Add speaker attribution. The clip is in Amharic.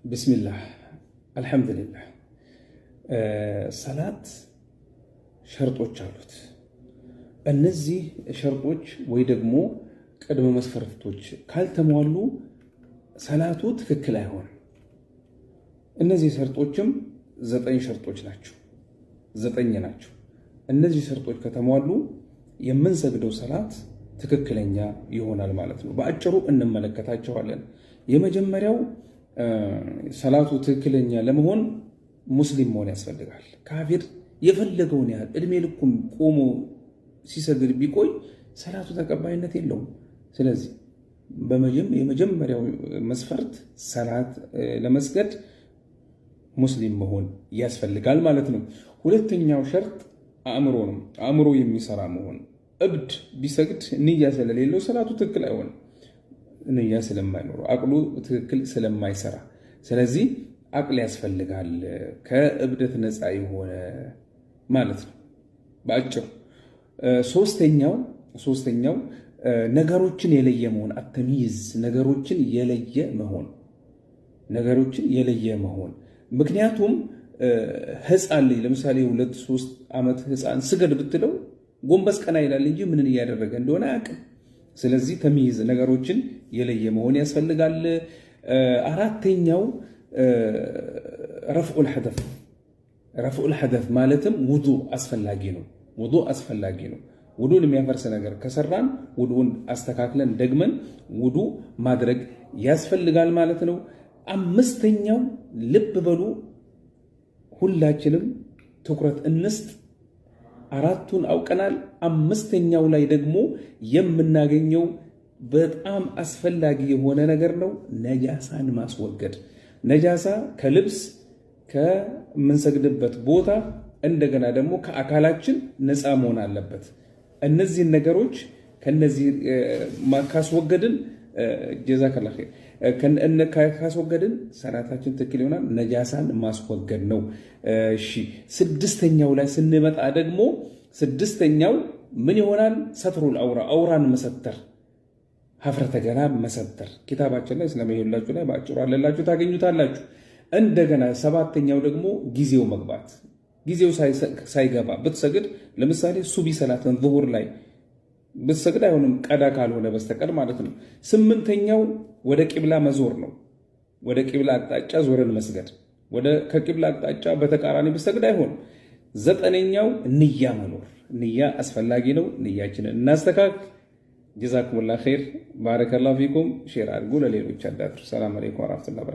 Speaker 1: بسم الله الحمد لله። ሰላት ሸርጦች አሉት። እነዚህ ሸርጦች ወይ ደግሞ ቅድመ መስፈርቶች ካልተሟሉ ሰላቱ ትክክል አይሆንም። እነዚህ ሸርጦችም 9 ሸርጦች ናቸው፣ 9 ናቸው። እነዚህ ሸርጦች ከተሟሉ የምንሰግደው ሰላት ትክክለኛ ይሆናል ማለት ነው። በአጭሩ እንመለከታቸዋለን። የመጀመሪያው ሰላቱ ትክክለኛ ለመሆን ሙስሊም መሆን ያስፈልጋል። ካፊር የፈለገውን ያህል እድሜ ልኩም ቆሞ ሲሰግድ ቢቆይ ሰላቱ ተቀባይነት የለውም። ስለዚህ የመጀመሪያው መስፈርት ሰላት ለመስገድ ሙስሊም መሆን ያስፈልጋል ማለት ነው። ሁለተኛው ሸርጥ አእምሮ ነው። አእምሮ የሚሰራ መሆን። እብድ ቢሰግድ ንያ ስለሌለው ሰላቱ ትክክል አይሆንም። ንያ ስለማይኖረው፣ አቅሉ ትክክል ስለማይሰራ፣ ስለዚህ አቅል ያስፈልጋል። ከእብደት ነፃ የሆነ ማለት ነው በአጭሩ። ሶስተኛው ነገሮችን የለየ መሆን፣ التمييز፣ ነገሮችን የለየ መሆን፣ ነገሮችን የለየ መሆን። ምክንያቱም ህፃን ልጅ፣ ለምሳሌ 2-3 ዓመት ህፃን ስገድ ብትለው ጎንበስ ቀና ይላል እንጂ ምንን እያደረገ እንደሆነ አያውቅም። ስለዚህ تمييز፣ ነገሮችን የለየ መሆን ያስፈልጋል። አራተኛው رفع الحدث። رفع الحدث ማለትም ውዱ አስፈላጊ ነው። ውዱ አስፈላጊ ነው። ውዱን የሚያፈርስ ነገር ከሰራን ውዱን አስተካክለን ደግመን ውዱ ማድረግ ያስፈልጋል ማለት ነው። አምስተኛው፣ ልብ በሉ፣ ሁላችንም ትኩረት እንስጥ። አራቱን አውቀናል። አምስተኛው ላይ ደግሞ የምናገኘው በጣም አስፈላጊ የሆነ ነገር ነው፣ ነጃሳን ማስወገድ። ነጃሳ ከልብስ፣ ከምንሰግድበት ቦታ፣ እንደገና ደግሞ ከአካላችን ነፃ መሆን አለበት። እነዚህን ነገሮች ከነዚህ ካስወገድን፣ جزاك الله خير፣ ካስወገድን ሰላታችን ትክክል ይሆናል። ነጃሳን ማስወገድ ነው። እሺ፣ ስድስተኛው ላይ ስንመጣ ደግሞ ስድስተኛው ምን ይሆናል? ستر العورة፣ አውራን መሰተር፣ ሀፍረተ ገላ መሰተር። ኪታባችን ላይ ስለመሄላችሁ ላይ በአጭሩ አለላችሁ፣ ታገኙታላችሁ። እንደገና ሰባተኛው ደግሞ ጊዜው መግባት። ጊዜው ሳይገባ ብትሰግድ፣ ለምሳሌ ሱቢ ሰላትን ዙሁር ላይ ብትሰግድ አይሆንም፣ ቀዳ ካልሆነ በስተቀር ማለት ነው። ስምንተኛው ወደ ቂብላ መዞር ነው። ወደ ቂብላ አቅጣጫ ዞረን መስገድ። ወደ ከቂብላ አቅጣጫ በተቃራኒ ብትሰግድ አይሆንም። ዘጠነኛው ንያ መኖር። ንያ አስፈላጊ ነው። ንያችንን እናስተካክል። جزاكم الله خير፣ بارك الله فيكم። Share አድርጉ፣ ለሌሎች አዳርሱ። سلام عليكم ورحمة الله።